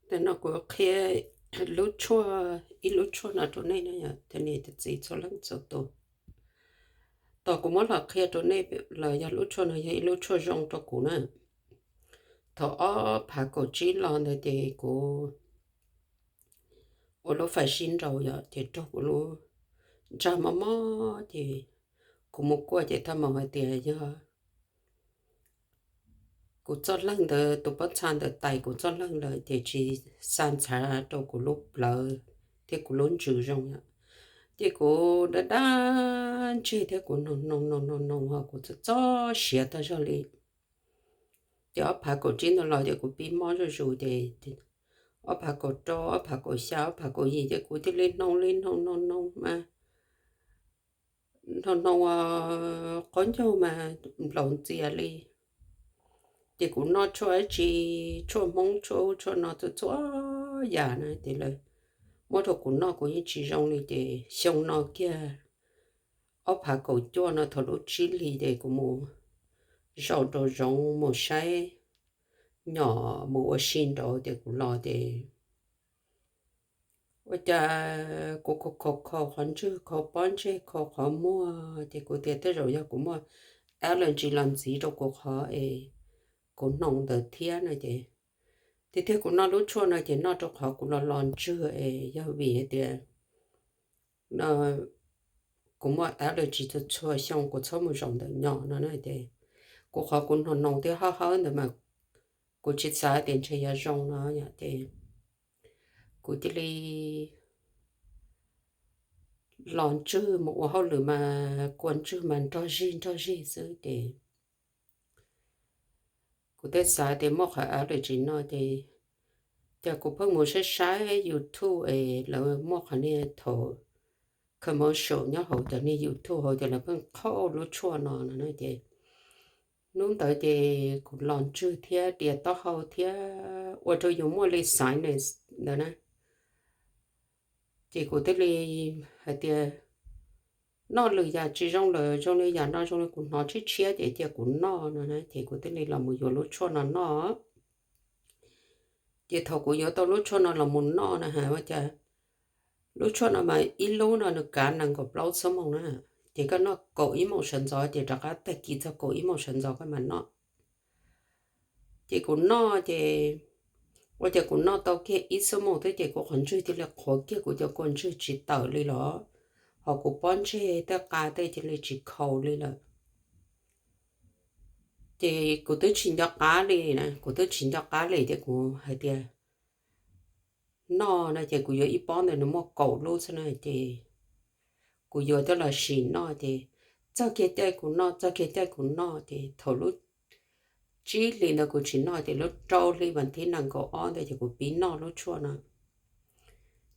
Tam no kuv qhia lub tshuaj, ib lub tshuaj no rau nej na, yog cov niam cov txiv txhua leej txhua tus. Tos kuv muab los qhia rau nej lawm, yog lub tshuaj no yog ib lub tshuaj zoo rau kuv na. Thaum ob phav kaum tsib los ntawd ces kuv ua lub fais sib nraus yom, ces raug kuv lub ntsag mob mob ces kuv mus kuaj ces thaj maum hais tias yog kuv txoj leeg ntawd, tus pob txha ntawd tais kuv txoj leeg lawm ces tsis xa ntshav rau kuv lub plawv thiab kuv lub ntsws zoo yom. Ces kuv dab dab ntseg thiab kuv noog noog noog noog noog ho kuv txog txog siav tag zog li. Ces ob phav kaum tsib ntawd los ces kuv pib mob zuj zus ces ob phav kaum rau, ob phav kaum xya, ob phav kaum yim ces kuv thiaj li noog li noog noog noog mas noog noog ua qaub ncaug mas nplaum ntxias li. Ces kuv noj tshuaj dab tsi, tshuaj Hmoob tshuaj ub tshuaj no txhua txhua yam na ces lawv muab rau kuv noj kuv yeej tsis zoo li ces xyoo no kiag ob phav kaum cuaj no thaum lub tsib hlis ces kuv mus zaum nraum zoov mus saib nyom mus ua si nraud ces kuv los ces ua cas kuv khaus khaus khaus qhov ntswg, khaus pob ntseg, khaus qhov muag ces kuv tias tej zaum yog kuv muaj allergy los ntxiv rau kuv qhov es kuv hnoos ntawd thiab no ces tiag tiag kuv noj lub tshuaj no ces noj rau qhov kuv los los ntswg es yog vim hais tias kuv muaj allergy txhua txhua xyoo kuv txhob mus zaum ntawm nyom no na ces kuv qhov kuv hnoos hnoos thiab hawb hawb ntawd mas kuv tsis xav tias ntshe yuav zoo no yom ces kuv cia li los ntswg mus ua hauj lwm mas kua ntswg mas nrog zig nrog zig xwb ces kuv thiaj xav tias muaj qhov allergy no ces cas kuv pheej mus saib saib YouTube es lawv muaj qhov niag thaum commercial nyob hauv cov niag YouTube hauv ces lawv pheej qhauj lub tshuaj no no na ces hnub ntawd ces kuv los ntswg thiab dias taub hau thiab ua rau yus muaj li sinus ntawd na. Ces kuv thiaj li hais tias noj lwm yam tsis zoo lawm, zoo li yam no zoo li kuv hnov tshiab tshiab ces cia kuv noj no na ces kuv thiaj li los mus yuav lub tshuaj no noj. Ces thaum kuv yuav tau lub tshuaj no los mus noj na has ua cas lub tshuaj no mas ib lub no nws kav nees nkaum plaub xuab moos na, ces koj noj kaum ib moos sawv ntxov ces rov qab tag kis txog kaum ib moos sawv ntxov koj mam noj. Ces kuv noj ces ua cas kuv noj tau kiag ib xuab moos thiab ces kuv qhov ntswg cia li qhuav kiag, kuv cov kua ntswg tsis tawm li los, ho kuv pob ntseg tej qa tej cia li tsis khaus li lawm. Ces kuv twb tsis nco qab li na, kuv twb tsis nco qab li ces kuv hais tias noj no ces kuv yuav ib pob ntawd nws muaj kaum lub xwb na ces kuv yuav coj los sim noj ces txog kiag caij kuv noj, txog kiag caij kuv noj ces thaum lub tsib hlis ntawd kuv tsis noj ces lub rau hli vas thib nees nkaum ob ntawd ces kuv pib noj lub tshuaj no.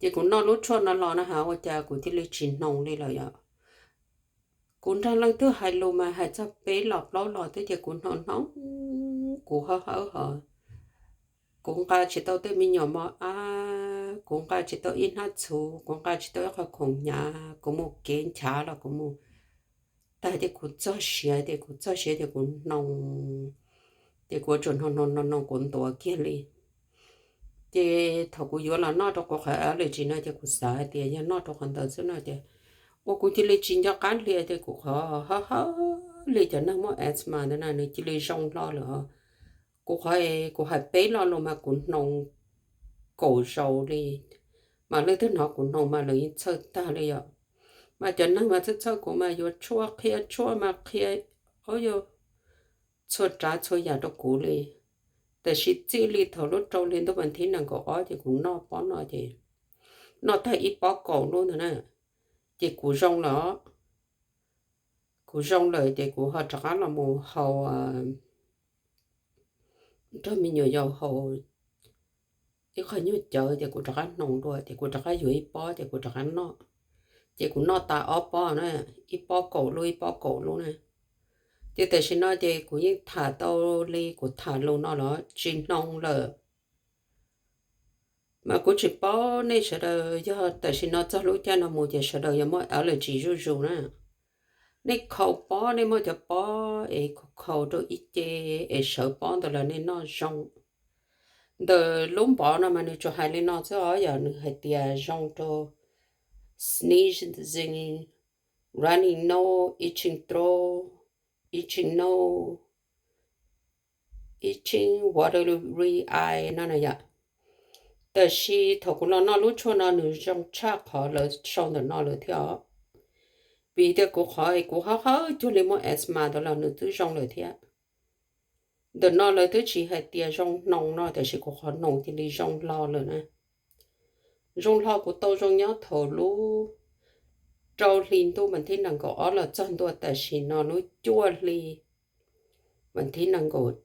Ces kuv noj lub tshuaj no los na has ua cas kuv cia li tsis hnoos li lawm yom. Kuv nrog leej twg hais lus mas hais txog peb los plaub los twb ces kuv hnoos hnoos, kuv hawb hawb hos kuv nqa tsis tau tej me nyuam mos ab, kuv nqa tsis tau ib hnab txhuv, kuv nqa tsis tau ib qho khoom hnyav, kuv mus kev nchav los kuv mus tag ces kuv txog siav ces kuv txog siav ces kuv hnoos, ces kuv ua tsuas hnoos hnoos hnoos hnoos kuv ntuav kiag li. Ces thaum kuv yuav los noj rau kuv qhov allergy no ces kuv xav hais tias yog noj rau qhov ntawd xwb no ces ua kuv cia li tsis nco qab hlo ces kuv qhov hawb hawb li cov neeg muaj asthma ntawd na nws cia li zoo hlo lawm os. Kuv qhov kuv hais peb lo lus mas kuv hnoos kaum zaus li, mas leej twg hnov kuv hnoos mas lawv yeej txhawj tag li yom. Mas cov neeg mas txhawj txhawj kuv mas yuav tshuaj qhia tshuaj mas qhia, o, txhua tsav txhua yam rau kuv li. Tiam sis txij li thaum lub rau hli ntuj vas thib nees nkaum ob ces kuv noj pob no ces noj tag ib pob kaum lub ntawd na, ces kuv zoo lawm. Kuv zoo lawm ces kuv ho rov qab los mus haus, nrog me nyuam yaus haus ib qho nyuag cawv ces kuv rov qab hnoos dua ces kuv rov qab yuav ib pob ces kuv rov qab noj. Ces kuv noj tas ob pob na, ib pob kaum lub ib pob kaum lub na. Ces tam sim no ces kuv yeej tham tau li kuv tham lus no los tsis hnoos lawm. Mas kuv tsis paub nej sawv daws yog tam sim no txog lub caij no mus ces sawv daws yuav muaj allergy zuj zus na. Nej khaus pob, nej muaj cov pob es khaus rau ib ce es sawv pob ntawd los nej noj zoo. Ntawm lub npov no mas nws tsuas hais li no xwb os, yog nws hais tias zoo rau sneezing, runny nose, itching throat, itching nose, itching watery eye no na yom. Tab sis thaum kuv los noj lub tshuaj no nws zoo tshaj qhov lawv sau ntawm no lawm thiab os. Vim tias kuv qhov es kuv hawb hawb cuag li muaj asthma ntawd los nws twb zoo lawm thiab. Ntawm no lawv twb tsis hais tias zoo hnoos no, tab sis kuv qhov hnoos cia li zoo hlo lawm na. Zoo hlo kuv tau zoo nyob thaum lub rau hli ntuj vas thib nees nkaum ob los txog ntua tam sim no lub cuaj hli vas thib nees nkaum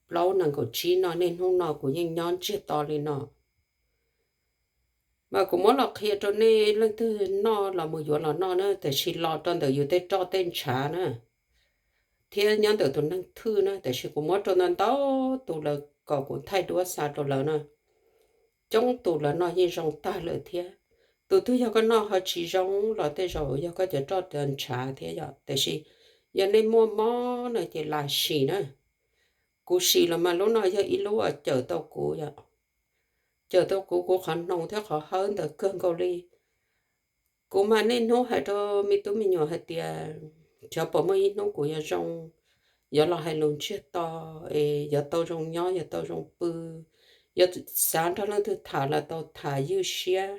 plaub nees nkaum tsib no, niaj hnub no kuv yeej nyob ntsiag to li no. Mas kuv muab los qhia rau nej leej twg noj los mus yuav los noj na, tab sis los rau ntawm yus tej roj tej ntshav na, thiab nyob ntawm tus neeg thwj na, tab sis kuv muab rau ntau ntau tus lawm kom kuv thaij duab xa rau lawv na. Coob tus lawv noj yeej zoo tag lawm thiab. Tus twg yog koj noj ho tsis zoo los tej zaum yog koj cov roj ntshav thiab yom, tab sis yog nej muaj mob no ces lam sim na. Kuv sim los mas lub no yog ib lub uas cawm tau kuv yom. Cawm tau kuv, kuv qhov hnoos thiab qhov hawb ntawd kawg nkaus li. Kuv mas niaj hnub hais rau me tub me nyuam hais tias, xyov puas muaj ib hnub kuv yuav zoo, yuav los hais lus ntsiag to, es yuav tau zoo nyob, yuav tau zoo pw, yuav xav nrog leej twg tham los tau tham ywj siab.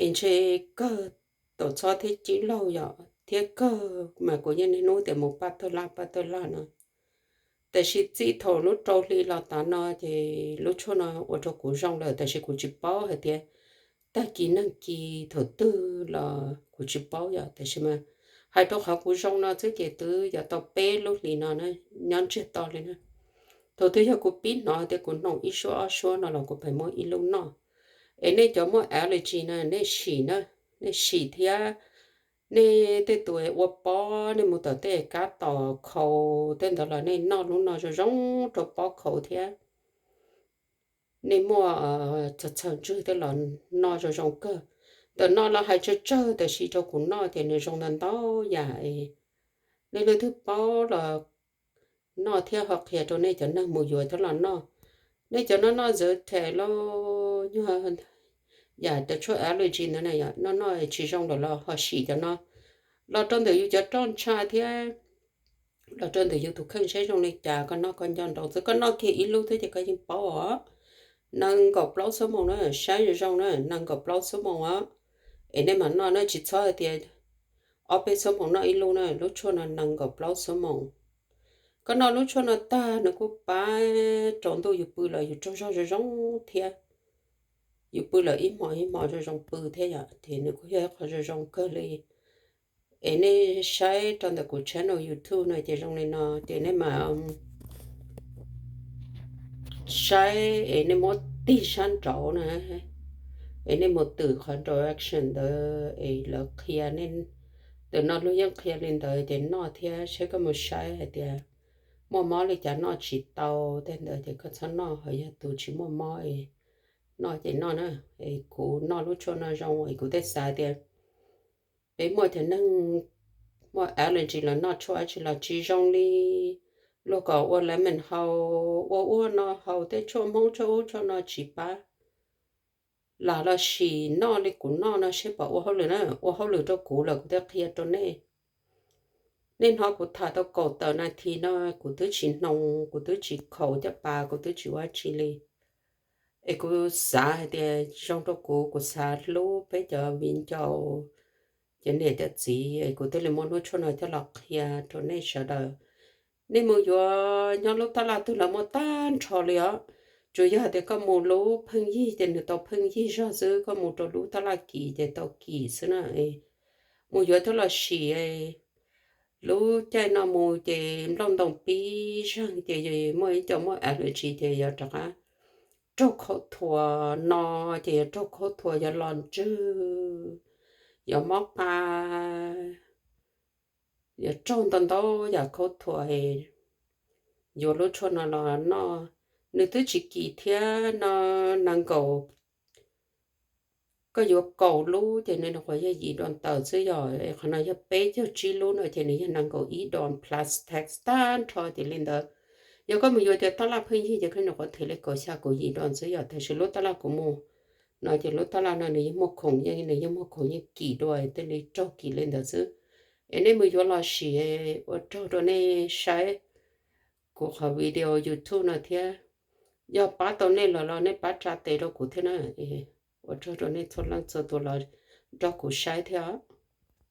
Es ntshe kawg, tau txhob thiab cib laug yom, thiab kawg mas kuv yeej niaj hnub tias mus paj tawg laj paj tawg laj no. Tab sis txij thaum lub rau hli los tas no ces lub tshuaj no ua rau kuv zoo lawm, tab sis kuv tsis paub hais tias tag kis nag kis thaum twg los kuv tsis paub yom, tab sis mas hais rau qhov kuv zoo no xwb ces twb yuav tau peb lub hlis no na, nyob ntsiag to li na. Thaum twg yog kuv pib hnov tias kuv hnoos ib suab ob suab no los kuv pheej muab ib lub noj. Es nej cov muaj allergy na nej sim na, nej sim thiab. Nej tej tus ua pob, nej mus tom tej kab tom khaus tej ntawd los nej noj lub no zoo zoo rau pob khaus thiab. Nej muaj txhaws ntswg tej los noj zoo zoo kawg. Ntawm no los hais tsawg tsawg tab sis rau kuv noj ces nws zoo ntau ntau yam. Nej leej twg paub los noj thiab ho qhia rau nej cov neeg mus yuav thiab los noj. Nej cov noj noj Zyrtec los nyuag yam cov tshuaj allergy ntawd na, noj noj tsis zoo lawm los ho sim cov no los rau ntawm yus cov roj ntsha thiab los rau ntawm yus tus kheej seb zoo li cas. Koj noj koj nco ntsoov xwb, koj noj kiag ib lub xwb ces koj yeej paub os. Nees nkaum plaub xuab moos na, saib zoo zoo na, nees nkaum plaub xuab moos os. Es nej mam noj na, tsis txhob hais tias ob peb xuab moos noj ib lub na, lub tshuaj no nees nkaum plaub xuab moos. Koj noj lub tshuaj no tag nws kuj pab rau ntuj yus pw los yus tsaug zog zoo zoo thiab. Yus pw lawm ib hmos ib hmos zoo zoo pw thiab yom, ces nws kuj yog ib qho zoo zoo kawg li. Es nej saib rau ntawm kuv channel YouTube no ces zoo li no, ces nej mam saib es nej muab tig sab nraud na, es nej mus twm qhov direction ntawd es lawv qhia, ntawm no luag yeej qhia li ntawd ces noj thiab, saib koj mus saib hais tias muaj mob li cas noj tsis tau tej ntawd ces koj txhob noj, ho yog tus tsis muaj mob es noj ces noj na. Es kuv noj lub tshuaj no zoo es kuv thiaj xav tias peb muaj cov neeg muaj allergy los noj tshuaj dab tsi los tsis zoo li. Luag kom ua lemon haus, ua ua no haus tej tshuaj Hmoob tshuaj ub tshuaj no tsis pab. Lam los sim noj li kuv noj no seb puas ua hauj lwm na, ua hauj lwm rau kuv lawm kuv thiaj qhia rau nej. Nej hnov kuv tham tau kaum tawm nas this no, kuv twb tsis hnoos, kuv twb tsis khaus caj pas, kuv twb tsis ua dab tsi li. Es kuv xav hais tias zoo rau kuv, kuv xav hlub peb cov viv ncaus, cov niam cov txiv, es kuv thiaj li muab lub tshuaj no coj los qhia rau nej sawv daws. Nej mus yuav nyob lub tab laj twg los muaj tag nrho li os. Tsuas yog hais tias koj mus lub pheej yig ces nws tau pheej yig zog xwb, koj mus rau lub tab laj kim ces tau kim xwb na. Mus yuav coj los sim. Lub caij no mus ces nplooj ntoo pib zeeg ces muaj ib co muaj allergy ces yuav rov qab raug khaub thuas no, ces yuav raug khaub thuas, yuav los ntswg, yuav mob qa, yuav raug ntau ntau yam khaub thuas. Yuav lub tshuaj no los noj, nws twb tsis kim thiab no, nees nkaum, koj yuav kaum lub ces nws nyuam qhuav yog yim dollar xwb, yog qhov no yog peb caug tsib lub no ces nws yog nees nkaum ib dollar plus tax tag nrho ces li ntawd. Yog koj mus yuav cov taj laj pheej yig ces koj nyuam qhuav them li kaum xya kaum yim dua xwb yom, tab sis lub taj laj kuv mus no ces lub taj laj no nws yeej muaj khoom, yeej nws yeej muaj khoom yeej kim dua, tej li raug kim li ntawd xwb. Es nej mus yuav los sim, ua tsaug rau nej saib kuv qhov video YouTube no thiab. Yog pab tau nej lawm los nej pab tsa tes rau kuv thiab na. Ua tsaug rau nej txhua leej txhua tus los nrog kuv saib thiab.